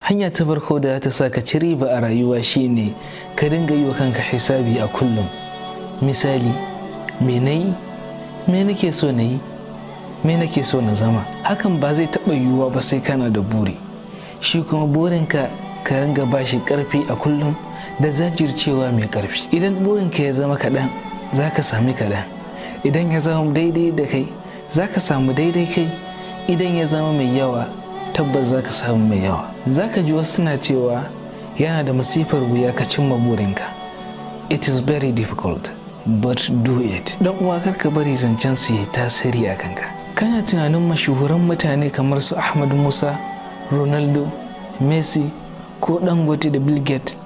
Hanya ta farko da ta sa ka ci riba a rayuwa shine ka dinga yi wa kanka hisabi a kullum. Misali, me na yi? Me nake so na yi? Me nake so na zama? Hakan ba zai taɓa yiwuwa ba sai kana da buri. Shi kuma burinka ka ringa bashi ƙarfi a kullum da zajircewa mai ƙarfi. Idan burinka ya zama kaɗan, za ka sami kaɗan. Idan ya zama daidai da kai, za ka samu daidai kai. Idan ya zama mai yawa, tabbas za ka samu mai yawa. Za ka ji wasu suna cewa yana da masifar wuya ka cimma burinka. It is very difficult, but do it. Dan uwa, kar ka bari zancen su yi tasiri a kanka. Kana tunanin mashahuran mutane kamar su Ahmad Musa, Ronaldo, Messi ko Dangote da Bill Gates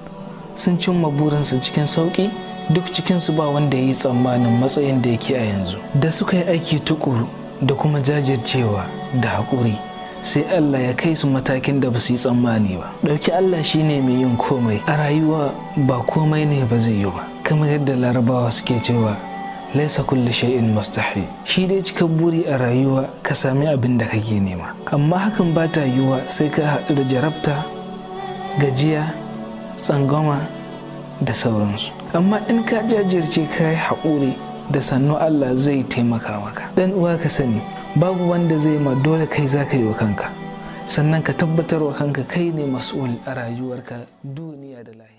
sun cimma burinsu cikin sauƙi? Duk cikinsu ba wanda ya yi tsammanin matsayin da yake a yanzu. Da suka yi aiki tukuru da kuma jajircewa da haƙuri, sai Allah ya kai su matakin da ba su yi tsammani ba. Ɗauki Allah shine mai yin komai a rayuwa. Ba komai ne ba zai yi ba. Kamar yadda Larabawa suke cewa, "Laisa kulli shay'in mustahil." Shi dai cikar buri a rayuwa ka sami abin da kake nema, amma hakan ba ta yiwuwa sai ka haɗu da jarabta, gajiya, tsangwama da sauransu. Amma in ka jajirce, ka yi haƙuri, da sannu Allah zai taimaka maka. Dan uwa, ka sani babu wanda zai ma dole, kai za ka yi wa kanka. Sannan ka tabbatar wa kanka kai ne mas'ul a rayuwarka, duniya da lahira.